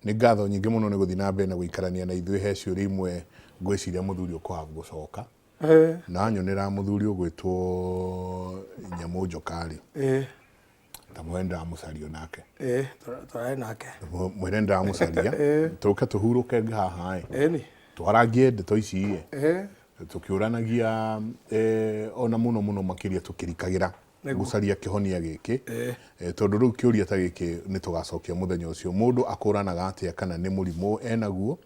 Nĩ ngatho nyingĩ mũno nĩ gũthiĩ na mbere na gũikarania na ithuĩ. He ciũria imwe ngwĩciria mũthuri ũkũhaga gũcoka. Na nyonera mũthuri ũgwĩtwo Nyamũ Njoka-rĩ, ta mwĩre ndĩramũcaria nake. Tũrarĩ nake. Mwĩre ndĩramũcaria. Tũke tũhurũke haha ĩ. Ĩni. Twarangie ndeto ici ĩ. Tũkĩũranagia ona mũno mũno makĩria tũkĩrikagĩra gũcaria kĩhonia gĩkĩ. Tondũ rĩu kĩũria ta gĩkĩ nĩ tũgacokia mũthenya ũcio. Mũndũ akũranaga atĩa kana nĩ mũrimũ enaguo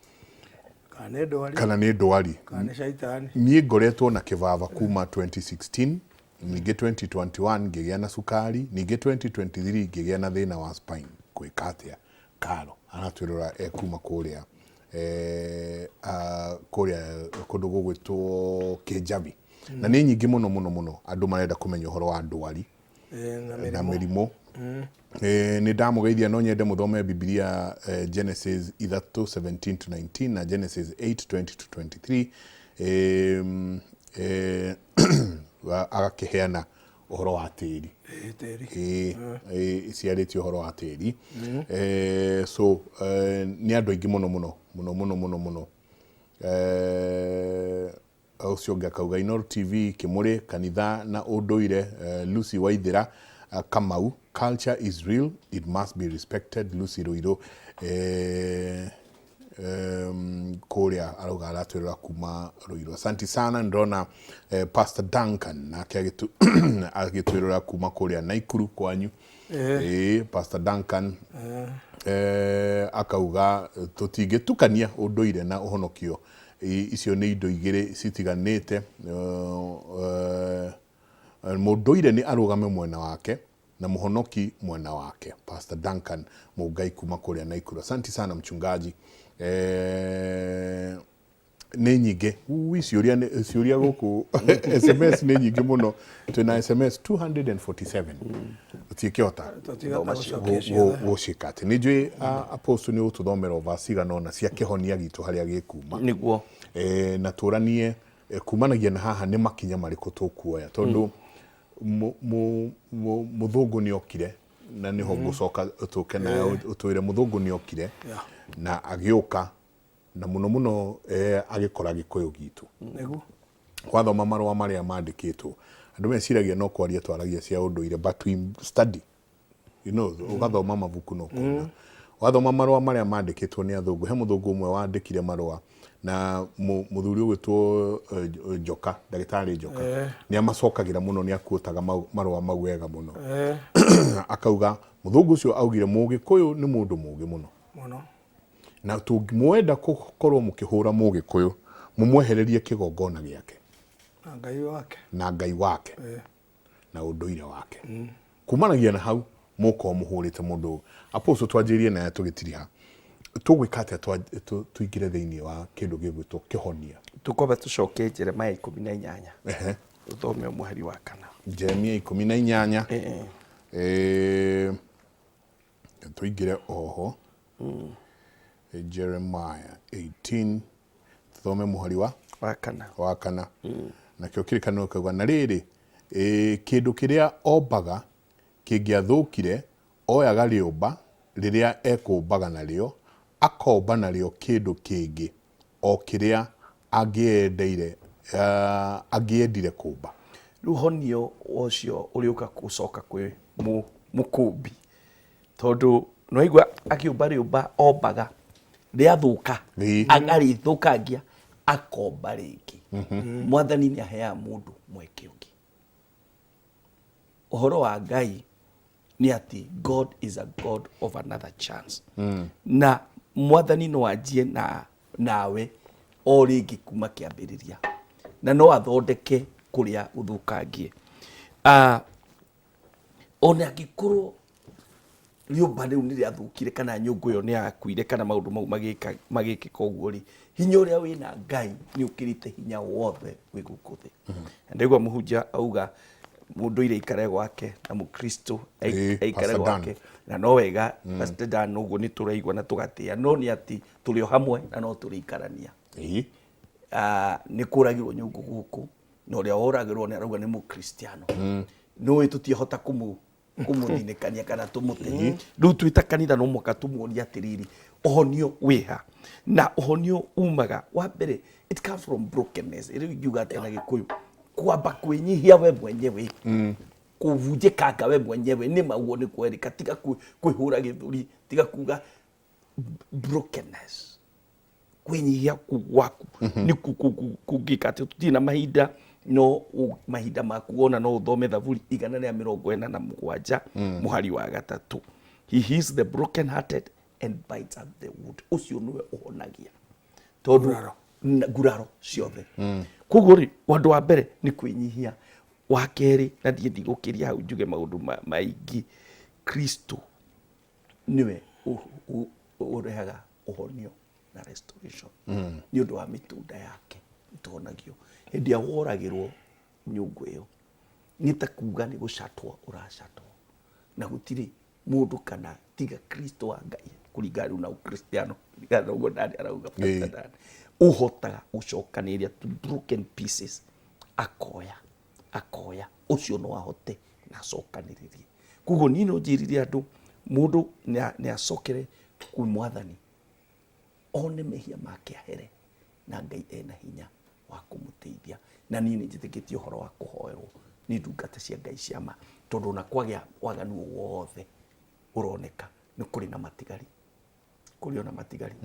Kana nĩ ndwari. Kana nĩ ndwari. Kana nĩ caitani. Niĩ ngoretwo na kĩbaba kuma 2016, ningĩ 2021 ngĩgĩa na cukari, ningĩ 2023 ngĩgĩa na thĩna wa spine. Ngwĩka atĩa? Karo aratwĩrora e kuma kũrĩa kũrĩa kũndũ gũgwĩtwo Kĩnjabi. Na nĩ nyingĩ mũno mũno mũno andũ marenda kũmenya ũhoro wa ndwari na na mĩrimũ. Nĩ ndamũgeithia, no nyende mũthome Bibilia Genesis 3:17 to 19 na Genesis 8:20 to 23. Agakĩheana ũhoro wa tĩri. Tĩri. Ĩĩ, ciarĩtie ũhoro wa tĩri. So nĩ andũ aingĩ mũno mũno mũno mũno mũno mũno. Ũcio ũngĩ akauga Inooro TV kĩmũrĩ kanitha na ũndũire. Lucy Waithĩra Kamau, culture is real, it must be respected. Lucy Rũirũ kũrĩa arauga aratwĩrora kuma Rũirũ. Asante sana. Ndĩrona Pastor Duncan nake agĩtwĩrora kuma kũrĩa Naikuru kwanyu. Ĩĩ, Pastor Duncan akauga tũtingĩtukania ũndũire na ũhonokio. Icio nĩ indo igĩrĩ citiganĩte. Mũndũire nĩ arũgame mwena wake na mũhonoki mwena wake. Pastor Duncan Mũngai kuma kũrĩa Naikuru. Asante sana mchungaji. Nĩ nyingĩ. Ui, ciũria ciũria gũkũ SMS nĩ nyingĩ mũno. Twĩna SMS 247, tũtingĩhota Tũtingĩhota gũcokia ciothe. Gũciĩka atĩ nĩ njũĩ apostle nĩ ũgũtũthomera over cigana ũna cia kĩhonia gitũ harĩa gĩkuma. Nĩguo. Na tũranie kumanagia na haha nĩ makinya marĩkũ tũkuoya, tondũ mũthũngũ nĩ okire, na nĩho ngũcoka tũke nayo ũtwĩre mũthũngũ nĩ okire na agĩũka na mũno mũno agĩkora Gĩkũyũ gitũ. Wathoma marũa marĩa mandĩkĩtwo, andũ meciragia no kwaria twaragia cia ũndũire, but we study, ũgathoma mabuku na ũkona. Wathoma marũa marĩa mandĩkĩtwo nĩ athũngũ, he mũthũngũ ũmwe wandĩkire marũa na mũthuri ũgwĩtwo Njoka, ndagĩtarĩ Njoka, nĩ amacokagĩra mũno, nĩ akuotaga marũa mau wega mũno. Akauga mũthũngũ ũcio augire Mũgĩkũyũ nĩ mũndũ mũgĩ mũno. Mũno. Na tũngĩmwenda gũkorwo mũkĩhũra Mũgĩkũyũ, mũmwehererie kĩgongona gĩake na Ngai wake na Ngai wake na ũndũire wake. Kumanagia na hau mũkorwo mũhũrĩte mũndũ. Apostle, twanjĩrĩrie naye tũgĩtiriha, tũgwĩka atĩa tũingĩre thĩinĩ wa kĩndũ gĩgwĩtwo kĩhonia? Tũkwamba tũcoke Jeremaya 18. Ũthome mũhari wa 4. Jeremia 18. Tũingĩre oho Jeremiah 18, tũthome mũhari wa wa 4. Wa 4. Nakĩo kĩrĩkanĩro kĩauga, na rĩrĩ, kĩndũ kĩrĩa ombaga kĩngĩathũkire, oyaga rĩũmba rĩrĩa ekũmbaga narĩo, akomba narĩo kĩndũ kĩngĩ o kĩrĩa angĩendeire angĩendire kũmba. Rĩu honio ũcio ũrĩũka gũcoka kwĩ mũkũmbi, tondũ nĩwaigua akĩũmba rĩũmba ombaga rĩathũka, akarĩthũkangia akomba rĩngĩ. Mwathani nĩ aheaga mũndũ mweke ũngĩ. Ũhoro wa Ngai nĩ atĩ God is a God of another chance. Na Mwathani no anjie na nawe o rĩngĩ kuma kĩambĩrĩria, na no athondeke kũrĩa gũthũkangie. Ona angĩkorwo rĩũmba rĩu nĩ rĩathũkire, kana nyũngũ ĩyo nĩ yakuire, kana maũndũ mau magĩkĩka ũguo rĩ, hinya ũrĩa wĩna Ngai nĩ ũkĩrĩte hinya wothe wĩ gũkũ thĩ. Na ndaigua mũhunjia auga mũndũire aikare gwake na mũkristo aikare Pastor Dan. gwake, na no wega, Pastor Dan, ũguo nĩ tũraigua na tũgatĩa, no nĩ atĩ tũrĩ o hamwe na no tũrĩikarania. Nĩ kũragirwo nyũngũ gũkũ, na ũrĩa woragĩrwo nĩ arauga nĩ mũkristiano. Nĩũĩ tũtiahota kũmũthinĩkania kana tũmũte. Rĩu twĩ ta kanitha no mũhaka tũmuonie atĩrĩrĩ, Ũhonio wĩha na ũhonio umaga wa mbere, it comes from brokenness. Rĩu ingiuga atĩa na Gĩkũyũ? Kwamba kwĩnyihia we mwenyewe, kũvunjĩkanga we mwenyewe, nĩ ma ũguo nĩ kwerĩka. Tiga kwĩhũra gĩthũri, tiga kuga brokenness, kwĩnyihia kũu gwaku nĩ kũngĩka atĩ tũtirĩ na mahinda, no mahinda maku wona no ũthome Thaburi 147 mũhari wa 3, "He heals the broken hearted and binds up the wound." Ũcio nĩwe ũhonagia tondũ Nguraro. Nguraro ciothe. Koguo rĩ, ũndũ wa mbere nĩ kwĩnyihia. Wa kerĩ, na ndiĩ ndigũkĩria hau njuge maũndũ maingĩ, Kristo nĩwe ũrehaga ũhonio na restoration. Nĩ ũndũ wa mĩtunda yake nĩtũhonagio. Hĩndĩ ĩrĩa woragĩrwo nyũngũ ĩyo, nĩ ta kuga nĩ gũcatwo ũracatwo, na gũtirĩ mũndũ kana tiga Kristo wa Ngai, kũringana rĩu na Ũkristiano, kũringana na ũguo Dani arauga. Pastor Dan ũhotaga gũcokanĩrĩria to broken pieces, akoya akoya ũcio no ahote na acokanĩrĩrie. Koguo niĩ no njĩrire andũ, mũndũ nĩ acokere kwĩ Mwathani, one mehia make, ahere, na Ngai ena hinya wa kũmũteithia. Na niĩ nĩ njĩtĩkĩtie ũhoro wa kũhoerwo nĩ ndungata cia Ngai cia ma, tondũ ona kwagĩa waganu o wothe ũroneka, nĩ kũrĩ na matigari, kũrĩ ona matigari,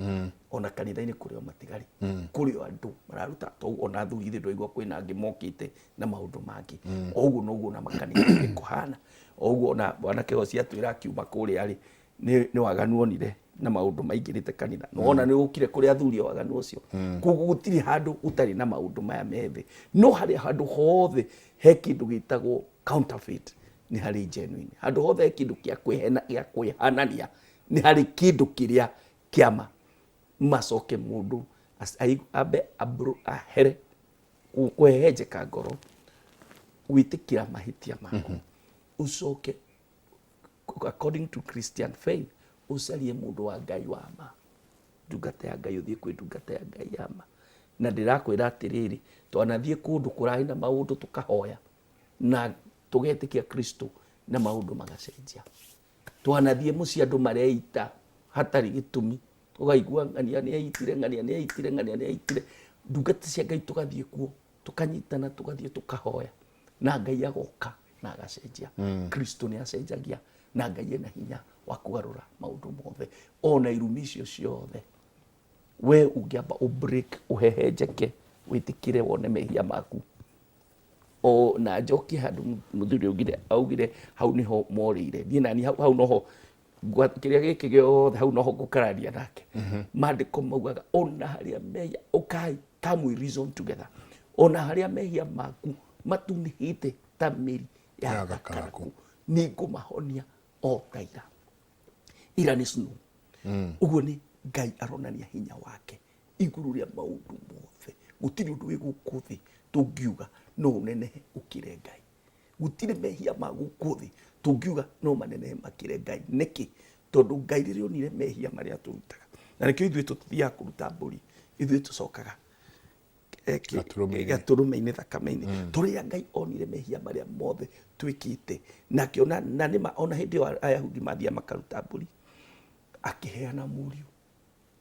ona kanitha-inĩ kũrĩ o matigari, kũrĩ o andũ mararuta to ona athuri ithe ndwaigua kwĩna angĩ mokĩte na maũndũ mangĩ. O ũguo noguo na makanitha-inĩ kũhana o ũguo. Ona mwanake ũcio atwĩra akiuma kũrĩa rĩ, nĩ waganu onire na maũndũ maingĩrĩte kanitha. Nĩwona nĩ ũkire kũrĩ athuri o waganu ũcio. Koguo gũtirĩ handũ gũtarĩ na maũndũ maya methĩ, no harĩa handũ hothe he kĩndũ gĩtagwo counterfeit, nĩ harĩ genuine. Handũ hothe he kĩndũ kĩa kwĩhena, gĩa kwĩhanania, nĩ harĩ kĩndũ kĩrĩa kĩama. Macoke mũndũ ambe ahere kũhehenjeka ngoro, gwĩtĩkĩra mahĩtia maku, ũcoke according to Christian faith ũcarie mũndũ wa Ngai wa ma, ndungata ya Ngai, ũthiĩ kwĩ ndungata ya Ngai ya ma. Na ndĩrakwĩra atĩrĩrĩ, twanathiĩ kũndũ kũrarĩ na maũndũ, tũkahoya na tũgetĩkia Kristo na maũndũ magacenjia. Twanathiĩ mũciĩ andũ mareita hatarĩ gĩtũmi, ũgaigua ng'ania nĩ eitire, ng'ania nĩ eitire, ng'ania nĩ eitire. Ndungata cia Ngai tũgathiĩ kuo, tũkanyitana, tũgathiĩ tũkahoya na Ngai agoka na agacenjia. Kristo nĩ acenjagia, na Ngai ena hinya wa kũgarũra maũndũ mothe, ona irumi icio ciothe. We ũngĩamba ũ break, ũhehenjeke, wĩtĩkĩre, wone mehia maku, o na njokie handũ mũthuri augire, augire hau niho morĩire. Niĩ nani hau, hau noho kĩrĩa gĩkĩ gĩothe, hau noho ngũkararia nake. Maandĩko maugaga ona harĩa mehia, ũkai, come we reason together, ona harĩa mehia maku matunĩhĩte ta mĩri ya ya gakarakũ, nĩ ngũmahonia o ta ira. Ira nĩ snow. Ũguo nĩ Ngai aronania hinya wake igũrũ rĩa maũndũ mothe. Gũtirĩ ũndũ wĩ gũkũ thĩ tũngiuga no ũnenehe ũkĩre Ngai. Gũtirĩ mehia ma gũkũ thĩ tũngiuga no manenehe makĩre Ngai. Nĩkĩ? Tondũ Ngai rĩrĩa onire mehia marĩa tũrutaga, na nĩkĩo ithuĩ tũtithiaga kũruta mbũri, ithuĩ tũcokaga Gatũrũme-inĩ. Gatũrũme-inĩ, thakame-inĩ. Tũrĩa Ngai onire mehia marĩa mothe twĩkĩte na akĩona, na nĩma ona hĩndĩ ĩyo Ayahudi mathiaga makaruta mbũri, akĩheana mũriũ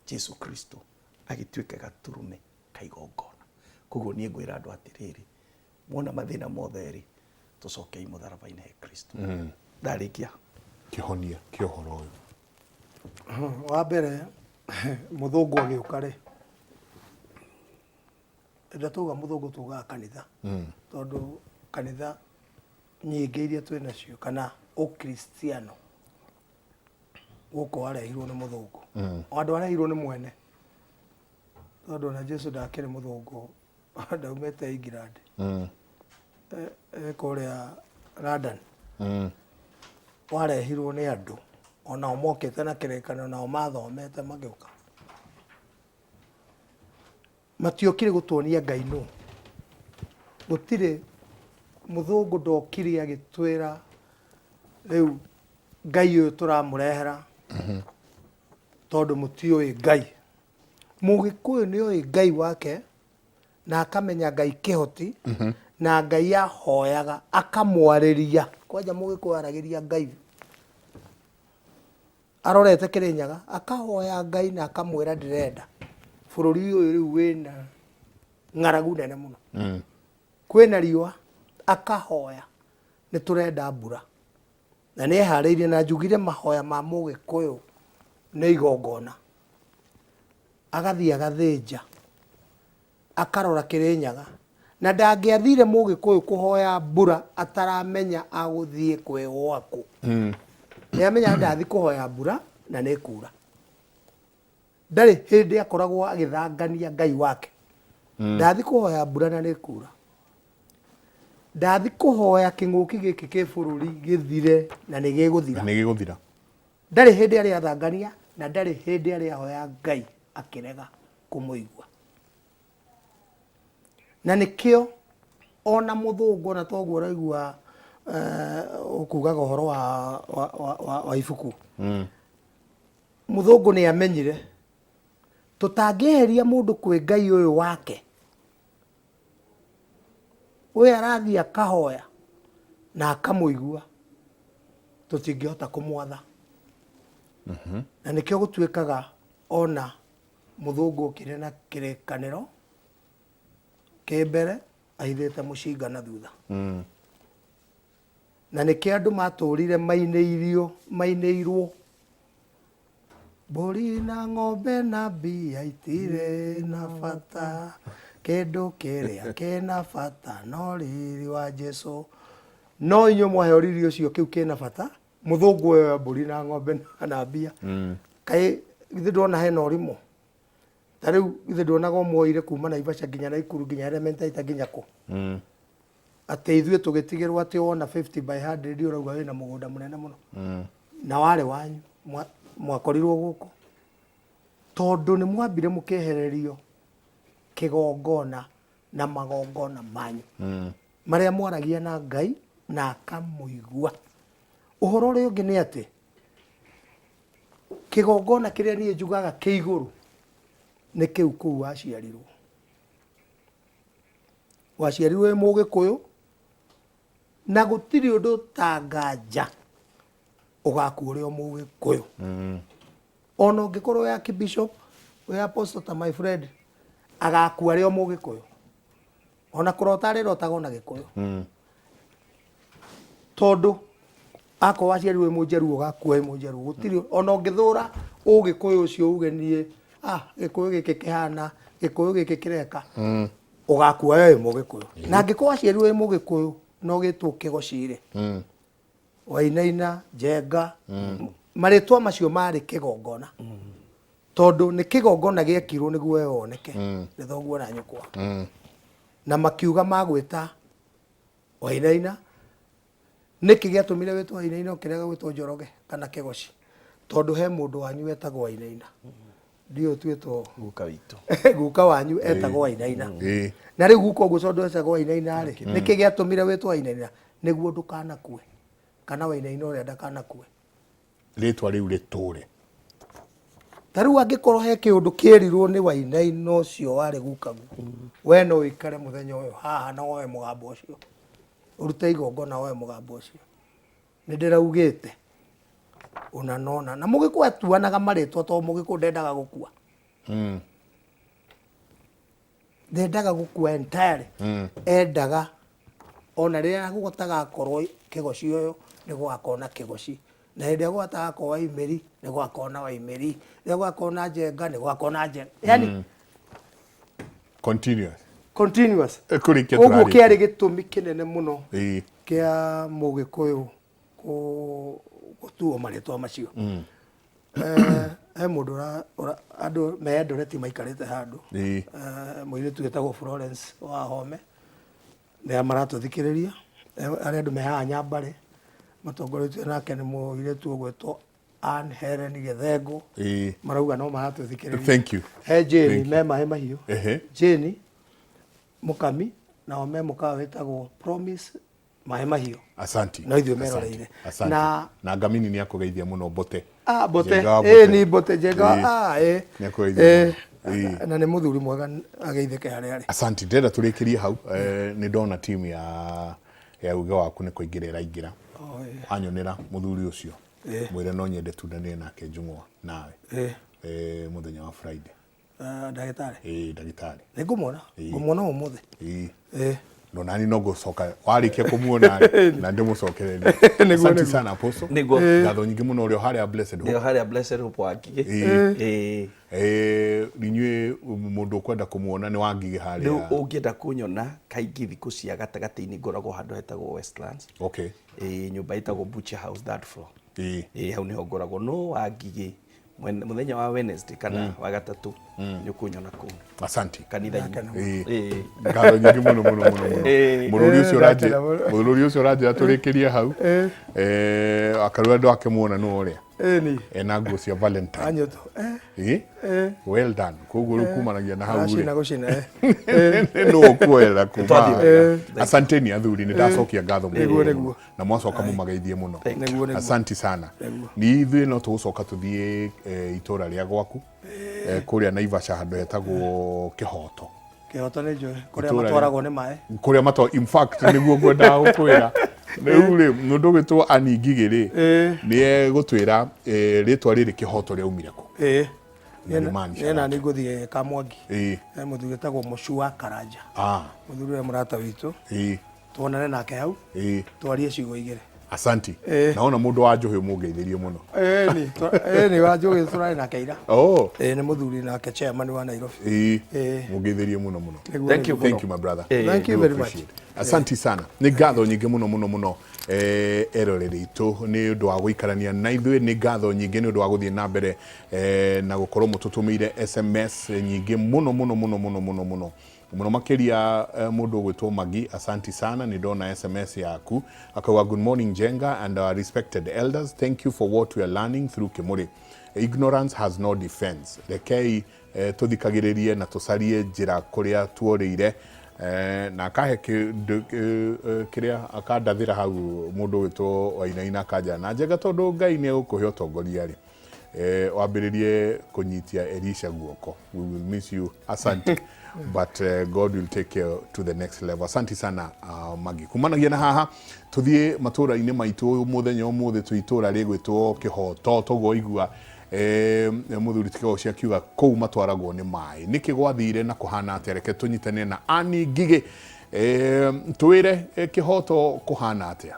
Jesu Kristo agĩtuĩka gatũrũme ka igongona. Koguo niĩ ngwĩra andũ atĩrĩrĩ, mwona mathĩna mothe rĩ, tũcokei mũtharaba-inĩ he Kristo. Ndarĩkia. Kĩhonia kĩa ũhoro ũyũ? Wa mbere, mũthũngũ agĩũka rĩ, rĩrĩa tuga mũthũngũ tugaga kanitha, tondũ kanitha nyingĩ iria twĩ nacio kana Ũkristiano gũkũ warehirwo nĩ mũthũngũ. O andũ arehirwo nĩ mwene, tondũ ona Jesu ndakĩrĩ mũthũngũ, ndaumĩte England, kũrĩa London. Warehirwo nĩ andũ onao mokĩte na kĩrĩkanĩro, nao mathomete magĩũka, matiokire gũtuonia Ngai nũ. Gũtirĩ mũthũngũ ndokire agĩtwĩra rĩu Ngai ũyũ tũramũrehera tondũ mũtiũĩ Ngai. Mũgĩkũyũ nĩ oĩ Ngai wake na akamenya Ngai kĩhoti, na Ngai ahoyaga akamwarĩria. Kwanja mũgĩkũyũ aragĩria Ngai. Arorete Kĩrĩnyaga, akahoya Ngai na akamwĩra ndĩrenda bũrũri ũyũ rĩu wĩna ng'aragu nene mũno. Kwĩna riũa, akahoya nĩ tũrenda mbura. Na nĩ eharĩirie na njugire mahoya ma Mũgĩkũyũ nĩ igongona. Agathiĩ agathĩnja. Akarora Kĩrĩnyaga. Na ndangĩathire Mũgĩkũyũ kũhoya mbura ataramenya agũthiĩ kwĩgũa kũ. Nĩ amenyaga ndathiĩ kũhoya mbura na nĩ ĩkura. Ndarĩ hĩndĩ akoragwo agĩthangania Ngai wake. Ndathiĩ kũhoya mbura na nĩ ĩkura. Ndathiĩ kũhoya kĩng'ũki gĩkĩ kĩ bũrũri gĩthire na nĩ gĩgũthira. Na nĩ gĩgũthira. Ndarĩ hĩndĩ arĩ athangania na ndarĩ hĩndĩ arĩ ahoya Ngai akĩrega kũmũigua. Na nĩkĩo ona mũthũngũ ona toguo ũraigua ũkugaga ũhoro wa, wa, wa, wa, wa ibuku mũthũngũ nĩ amenyire tũtangĩeheria mũndũ kwĩ Ngai ũyũ wake ũyũ arathiĩ akahoya na akamũigua tũtingĩhota kũmwatha na nĩkĩo gũtuĩkaga ona Mũthũngũ okire na kĩrĩkanĩro kĩ mbere ahithĩte mũcinga na thutha. Na nĩkĩo andũ matũrire mainĩirio mainĩirwo mbũri na ng'ombe na mbia itirĩ na bata kĩndũ kĩrĩa kĩna bata no riri wa Jesu. No inyuĩ mwaheo riri ũcio kĩu kĩna bata Mũthũngũ oya mbũri na ng'ombe na mbia. Kaĩ githĩ ndwona hena ũrimũ? Ta rĩu githĩ nduonaga ũmwoire kuma Naivasha nginya Naikuru nginya Elementaita nginya kũ? Atĩ ithuĩ tũgĩtigĩrwo atĩ wona 50 by 100 ũrauga wĩna mũgũnda mũnene mũno. Na warĩ wanyu, mwakorirwo gũkũ. Tondũ nĩ mwambire mũkehererio kĩgongona na magongona manyu. Marĩa mwaragia na Ngai na akamũigua. Ũhoro ũrĩa ũngĩ nĩ atĩ, kĩgongona kĩrĩa niĩ njugaga kĩ igũrũ nĩ kĩu kũu waciarirwo. Waciarirwo wĩ Mũgĩkũyũ na gũtirĩ ũndũ ũtanganja ũgakua ũrĩ o Mũgĩkũyũ. Ona ũngĩkorwo wĩ archbishop, wĩ apostle ta my friend, agakua arĩ o Mũgĩkũyũ. Ona kũrota arĩrotaga o na Gĩkũyũ. Tondũ akorwo waciarirwo wĩ Mũnjaruo ũgakua wĩ Mũnjaruo. Gũtirĩ ona ũngĩthũra Ũgĩkũyũ ũcio uge niĩ ah Gĩkũyũ gĩkĩ kĩhana, Gĩkũyũ gĩkĩ kĩreka, ũgakua we wĩ Mũgĩkũyũ. Na angĩkorwo waciarirwo wĩ Mũgĩkũyũ na ũgĩtwo Kĩgoci rĩ, Wainaina, Njenga, marĩtwa macio marĩ kĩgongona. Tondũ nĩ kĩgongona gĩekirwo nĩguo we woneke nĩ thoguo na nyũkwa. Na makiuga magwĩta Wainaina. Nĩkĩ gĩatũmire wĩtwo Wainaina ũkĩrega gwĩtwo Njoroge kana Kĩgoci? Tondũ he mũndũ wanyu wetagwo Wainaina. Ndiũĩ ũtuĩtwo Guka witũ. Guka wanyu etagwo Wainaina. Na rĩu guka ũguo tondũ etagwo Wainaina rĩ, nĩkĩ gĩatũmire wĩtwo Wainaina? Nĩguo ndũkanakue. Kana Wainaina ũrĩa ndakanakue. Rĩtwa rĩu rĩtũre. Ta rĩu angĩkorwo he kĩũndũ kĩerirwo nĩ Wainaina ũcio warĩ gukaguo, we no ũikare mũthenya ũyũ haha na woe mũgambo ũcio, ũrute igongona woe mũgambo ũcio. Nĩ ndĩraugĩte ũna na ũna. Na Mũgĩkũyũ atuanaga marĩtwa tondũ Mũgĩkũyũ ndendaga gũkua. Ndendaga gũkua entirely. Endaga ona rĩrĩa gũtagakorwo kĩgoci ũyũ nĩ gũgakorwo na kĩgoci. Na hĩndĩ ĩrĩa gũtagakorwo Waimĩri nĩ gũgakorwo na Waimĩri. Rĩrĩa gũgakorwo na Njenga nĩ gũgakorwo na Njenga. Yani Continuous. Continuous. Kũrĩkia Ũguo tũrarĩkia. kĩarĩ gĩtũmi kĩnene mũno kĩa Mũgĩkũyũ gũtuo marĩtwa macio. He mũndũ andũ me Eldoret maikarĩte handũ. Mũirĩtu wĩtagwo Florence Wahome nĩ maratũthikĩrĩria. Arĩa andũ me haha Nyambarĩ matongoretio nake nĩ mũirĩtu ũgwĩtwo Ann Helen Gĩthengũ. Marauga no maratũthikĩrĩria. Thank you. He Jane Thank you. me maĩ mahiũ. Jane Mũkami nao me mũkawa wĩtagwo Promise maĩ mahiũ. Asanti. No ithuĩ meroreire. Asante. Na Na Ngamini nĩ akũgeithia mũno Mbote. Ah, Mbote. Njenga wa Ĩĩ Mbote. ni Mbote Njenga. Ah, ĩĩ. Nĩ akũgeithia Ĩĩ. mũno. Na nĩ mũthuri mwega ageithĩke harĩa arĩ. Asanti. Ndĩrenda tũrĩkĩrie hau. Nĩ ndona timu ya uge waku nĩ kũingĩra ĩraingĩra. Oh, ĩĩ. Wanyonera mũthuri ũcio. Mwĩre no nyende tundanĩre nake njũng'wa nawe mũthenya wa Friday. Ndagĩtarĩ. Ĩĩ, ndagĩtarĩ. Nĩ ngũmuona. Ngũmuona ũmũthĩ. Ĩĩ. No nani no ngũcoka warĩkia kũmuona rĩ, na ndĩmũcokererie. Asante sana, Apostle. Nĩguo. Ngatho nyingĩ mũno ũrĩ o harĩa Blessed Hope. Ndĩ o harĩa Blessed Hope wa Ngigĩ. Ĩĩ. Ĩĩ. Inyuĩ mũndũ ũkwenda kũmuona nĩ wa Ngigĩ harĩa. Rĩu ũngĩenda kũnyona kaingĩ thikũ cia gatagatĩ-inĩ ngoragwo handũ hetagwo Westlands. Okay. Ĩĩ, nyũmba ĩtagwo Butcher House third floor. Ĩĩ. Ĩĩ, hau nĩho ngoragwo. No wa Ngigĩ mũthenya wa Wednesday kana wa gatatũ nĩ ũkũnyona kũu Asante. kanitha-inĩ. Ĩĩ. Ĩĩ. Ngatho nyingĩ mũno mũno mũno mũno. Ĩĩ. Mũrũri ũcio ũranjĩ Ndakena mũno. mũrũri ũcio ũranjĩra tũrĩkĩrie hau. Akarua andũ ake muona nũ ũrĩa. Ĩni. Ena nguo cia Valentine. Anyoto. Ĩĩ. Well done. Koguo rĩu kumanagia na hau rĩ. Aracina gũcina. Nũ ũkuoerera kuma. Twathiĩ wega. Asanteni athuri, nĩ ndacokia ngatho mũno. Nĩguo, nĩguo. Na mwacoka mũmageithie mũno. Nĩguo, nĩguo. Asanti sana. Nĩguo. Ni ithuĩ no tũgũcoka tũthiĩ itũra rĩa gwaku kũrĩa Naivasha handũ hetagwo Kĩhoto. Kĩhoto nĩ njũĩ kũrĩa Itũũra matwaragwo nĩ maĩ. Kũrĩa matwa, in fact nĩguo ngwendaga gũkwĩra rĩu rĩ, mũndũ ũgwĩtwo Annie Ngigĩ rĩ, nĩ egũtwĩra rĩtwa rĩrĩ Kĩhoto rĩaumire kũ. Na nĩ maanisha Niĩ nani ngũthiĩ Kamwangi. He mũthuri wĩtagwo Mũcua Karanja. Mũthuri ũrĩa mũrata witũ. Tuonane nake hau. Twarie ciugo igĩrĩ. Asanti. Naona mũndũ wa Njũhĩ mũngeithĩrie mũno. Ĩni, ĩni wa Njũhĩ tũrarĩ nake ira. Oh. Ĩĩ, nĩ mũthuri nake chairman wa Nairobi. Ĩĩ. Mũngeithĩrie mũno mũno. Nĩguo, Thank you nĩguo. Thank you, my brother. Thank you We very much. appreciate. Asanti sana. Nĩ ngatho nyingĩ mũno mũno mũno eroreri aitũ nĩ ũndũ wa gũikarania na ithuĩ, nĩ ngatho nyingĩ nĩ ũndũ wa gũthiĩ na mbere na gũkorwo mũtũtũmĩire SMS nyingĩ mũno mũno mũno mũno mũno mũno mũno makĩria mũndũ ũgwĩtwo Magi, asanti sana, nĩ ndona SMS yaku. Akauga, "Good morning, Njenga and our respected elders. Thank you for what we are learning through Kimuri. Ignorance has no defense. Rekei tũthikagĩrĩrie na tũcarie njĩra kũrĩa tuorĩire." Na akahe kĩrĩa akandathĩra hau mũndũ ũgwĩtwo Wainaina akanja na Njenga, tondũ Ngai nĩ egũkũhe ũtongoria rĩ, wambĩrĩrie kũnyitia Elisha guoko. We will miss you, asante, but God will take you to the next level. Asante sana, Magi. Kumanagia na haha tũthiĩ matũra-inĩ maitũ mũthenya ũmũthĩ twĩ itũra rĩgwĩtwo Kĩhoto. Toguo igua mũthuri Tikego ũcio akiuga kũu matwaragwo nĩ maĩ, nĩkĩ gwathire na kũhana atĩa? Reke tũnyitane na Annie Ngigĩ, twĩre Kĩhoto kũhana atĩa.